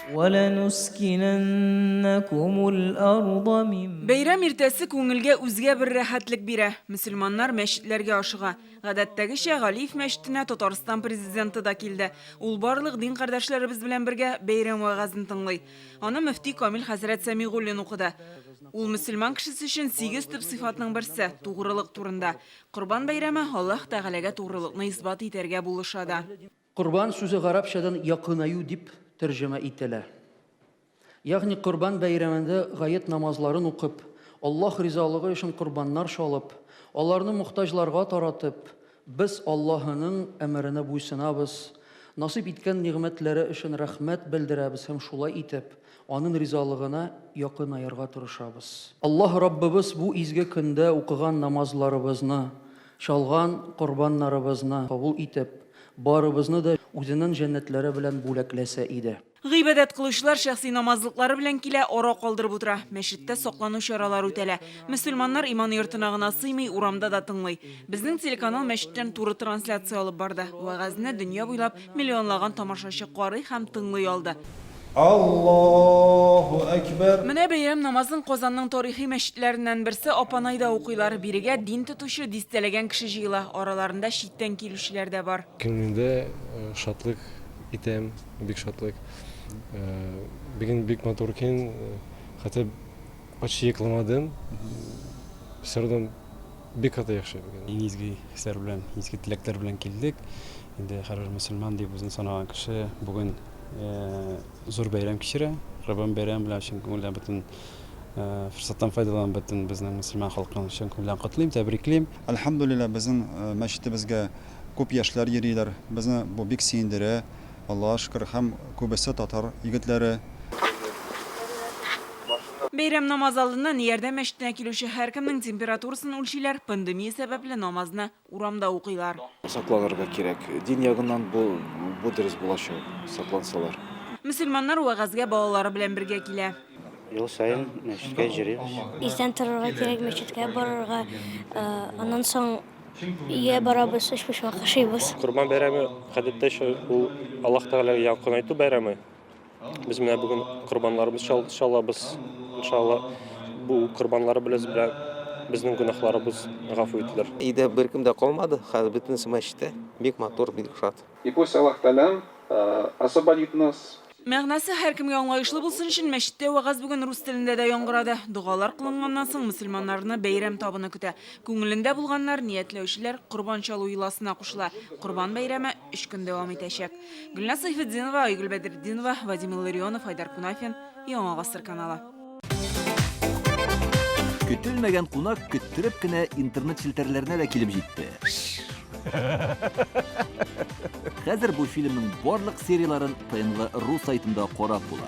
Вәләнускинәннәкумул арда мин. Бәйрәм иртәсе күңелгә үзгә бер рәхәтлек бирә. Мөселманнар мәчетләргә ашыга. Гадәттәгечә, Галиев мәчетенә Татарстан Президенты да килде. Ул барлык дин кардәшләребез белән бергә бәйрәм вәгазен тыңлый. Аны мөфти Камил хәзрәт Сәмигуллин укыды. Ул мөселман кешесе өчен сигез төп сыйфатның берсе, тугрылык турында. Корбан бәйрәме Аллаһ Тәгаләгә тугрылыкны исбат итәргә булыша да. Корбан сүзе гарәпчәдән якынаю дип тәрҗемә ителә. Ягъни Корбан бәйрәмендә гает намазларын укып, Аллаһ ризалыгы өчен корбаннар чалып, аларны мохтаҗларга таратып, без Аллаһының әмеренә буйсынабыз, насыйп иткән нигъмәтләре өчен рәхмәт белдерәбез һәм шулай итеп, Аның ризалыгына якынаерга тырышабыз. Аллаһ Раббыбыз бу изге көндә укыган намазларыбызны, чалган корбаннарыбызны кабул итеп, барыбызны да Үзенең җәннәтләре белән бүләкләсә иде. Гыйбадәт кылучылар шәхси намазлыклары белән килә, ара калдырып утыра. Мәчеттә саклану чаралары үтәлә. Мөселманнар иман йортына гына сыймый, урамда да тыңлый. Безнең телеканал мәчеттән туры трансляция алып барды. Вәгазьне дөнья буйлап миллионлаган тамашачы карый һәм тыңлый алды. Аллаһу әкбәр! Менә бәйрәм намазын Казанның тарихи мәчетләреннән берсе Апанайда укыйлар. Бирегә дин тотучы дистәләгән кеше җыела. Араларында читтән килүчеләр дә бар. Күңелемдә шатлык итәм, бик шатлык. Бүген бик матур көн, хәтта почти йокламадым. Все равно бик каты яхшы бүген. Иң изге хисләр белән, изге теләкләр белән килдек. Инде һәрбер мөселман дип үзен санаган кеше бүген зур бәйрәм кичерә. Корбан бәйрәме белән чын күңелдән бөтен форсаттан файдаланып бөтен безнең мөселман халкын чын күңелдән котлыйм, тәбриклим. Әлхәмдүлилләһ, безнең мәчетебезгә күп яшьләр йөриләр. Безне бу бик сөендерә. Аллага шөкер, һәм күбесе татар егетләре. Бәйрәм намазы алдыннан Ярдәм мәчетенә килүче һәркемнең температурасын үлчиләр, пандемия сәбәпле намазны урамда укыйлар. Сакланырга кирәк. Дин ягыннан бу бу дөрес булачак, саклансалар. Мөселманнар вәгазьгә балалары белән бергә килә. Ел саен мәчеткә йөрибез. Иртән торырга кирәк, мәчеткә барырга, аннан соң өйгә барабыз, өчпочмак ашыйбыз. Корбан бәйрәме, гадәттәчә, ул Аллаһ Тәгаләгә якынайту бәйрәме. Без менә бүген корбаннарыбыз чалабыз. Иншалла, бу корбаннарыбыз белән безнең гөнаһларыбыз гафу ителер. Өйдә беркем дә калмады, хәзер бөтенесе мәчеттә. Бик матур, бик шат. И пусть Аллах Тәгалә освободит нас. Мәгънәсе һәркемгә аңлаешлы булсын өчен мәчеттә вәгазь бүген рус телендә дә яңгырады. Догалар кылынганнан соң мөселманнарны бәйрәм табыны көтә. Күңелендә булганнар, ниятләүчеләр корбан чалу йоласына кушыла. Корбан бәйрәме өч көн дәвам итәчәк. Гөлназ Сәйфетдинова, Айгөл Бәдретдинова, Вадим Илларионов, Айдар Кунафин, Яңа гасыр каналы. Көтелмәгән кунак көттереп кенә интернет челтәрләренә дә килеп җитте. Хәзер бу фильмның барлык серияләрен ТНВ ру сайтында карап була.